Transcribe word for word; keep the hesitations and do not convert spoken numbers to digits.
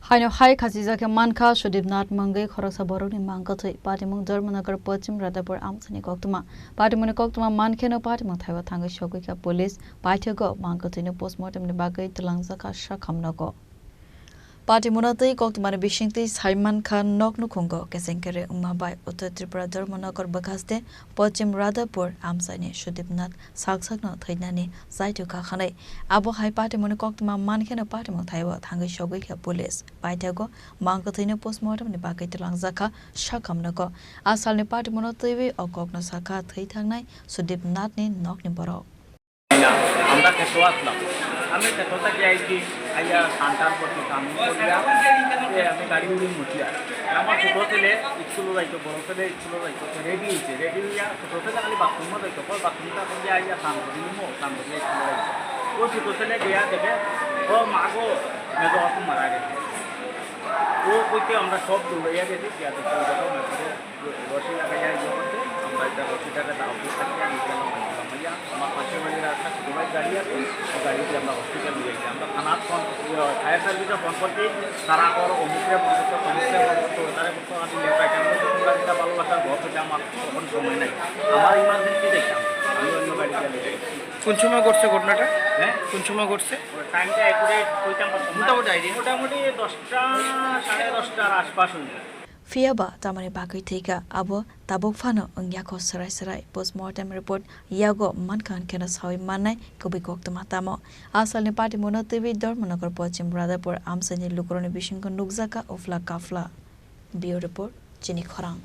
Haino hai khachijak khe mankha Sudip Nath mungwi khoroksa borokni mang kwthwi. Patimung Dharmanagar Pochim Radhapur amchaini koktwma. Patimungni koktwma mankheno patimung thaibo thangwi sogwi kha police. Paithago mang kwthwino postmortemni bagwi twlangjak kha sakham nogo. Patimungno twi koktwmani bisingtwi sai mankha nok nukhungo keseng kere wngma bai Uttor Tripura Dharmanagar bwkhaste Pochim Radhapur amchaini Sudip Nath sak sakno thwinani chaithu kha khanai. Abo hai patimungni koktwma mankheno patimung thaibo thangwi sogwi kha police. Paithago mang kwthwino postmortemni bagwi twlangjak kha sakham nogo. A salni patimungno twiwi o kokno sakha thwi thangnai Sudip Nathni nokni borok. আমরা খেতো আসলাম। আমি খেতো থাকি আইছি, আইয়া ধান টান করছি, ধান করিয়া, এ, আমি গাড়ি উড়ি মুছিয়া। আমার ছোট ছেলে স্কুলে যাইতো, বড় ছেলে স্কুলে যাইতো, তো রেডি হইছে, রেডি হইয়া ছোট ছেলে খালি বাথরুমে যাইতো, কই বাথরুমটা করিয়া আইয়া স্নান করি নিমো, স্নান করিয়া স্কুলে যাইতো। ওই ছোট ছেলে গিয়া দেখে, ও মা গো, মেজো আপু মারা গেছে। ও কইতে আমরা সব দৌড়াইয়া গেছি, গিয়া দেখি ওই দেখো মেজো রশি লাগাইয়া ইয়ে করতে, আমরা এটা রশিটাকে দাও দিয়ে থাকি, আমি গেলাম, আমি গেলাম, ভাইয়া, আমার পাশের বাড়ির আর একটা ছোট ভাই গাড়ি আছে, ওই গাড়ি দিয়ে আমরা হসপিটাল নিয়ে যাই। আমরা থানার ফোন, ইয়ে, ফায়ার সার্ভিসে ফোন করছি, তারা আবার অমুকরে ফোন করতো, তমুকরে ফোন করতো, ওটারে করতো, আমি লেট আইটেম করতো, তোমরা যেটা ভালোবাসার ঘর, সেটা আমার তখন সময় নাই, আমার ইমার্জেন্সি দেখতাম, আমি অন্য গাড়ি দিয়ে নিয়ে যাই। কোন সময় ঘটছে ঘটনাটা? হ্যাঁ? কোন সময় ঘটছে? ওই টাইমটা অ্যাকুরেট কইতাম পারতাম না। মোটামুটি আইডিয়া? মোটামুটি দশটা, সাড়ে দশটার আশপাশ হইল। Phiya ba tamoni bagwi thwi kha, abo tabuk phano wng ya kho swrai swrai. Postmortem report yago mankha hwn kheno saui mannai kubui koktwma tamo. A salni patimungno twiwi Dharmanagar Pochim Radhapur amchaini lukurokni bisingo nukjak kha uphla kaphla. Bureau report, Chini Khorang.